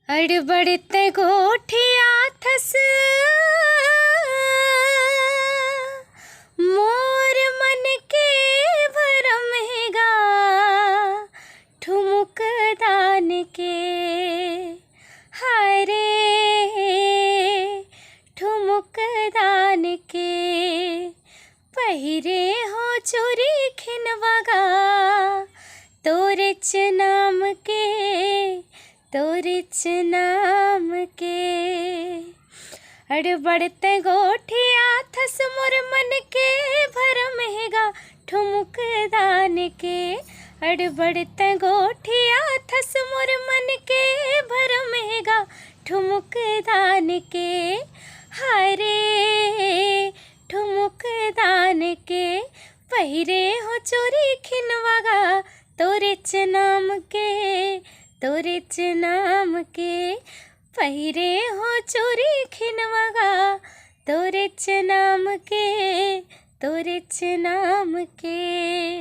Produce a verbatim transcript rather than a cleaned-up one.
अड़बड़ते गोठियाथस मोर मन के भरम हे गा, ठुमुक दान के, हाय रे, ठुमुक दान के। पहिरे हो चूरी खिनवा गा, तोरेच नाम के, तोरेच नाम के। अड़बड़ते गोठियाथस मोर मन के भरम हे गा, ठुमुक दान के। अड़बड़ते गोठियाथस मोर मन के भरम हे गा, ठुमुक दान के। हाय रे, ठुमुक दान के। पहिरे हो चूरी खिनवा गा, तोरेच नाम के, तोरेच नाम के। पहिरे हो चूरी खिनवा गा, तोरेच नाम के, तोरेच नाम के।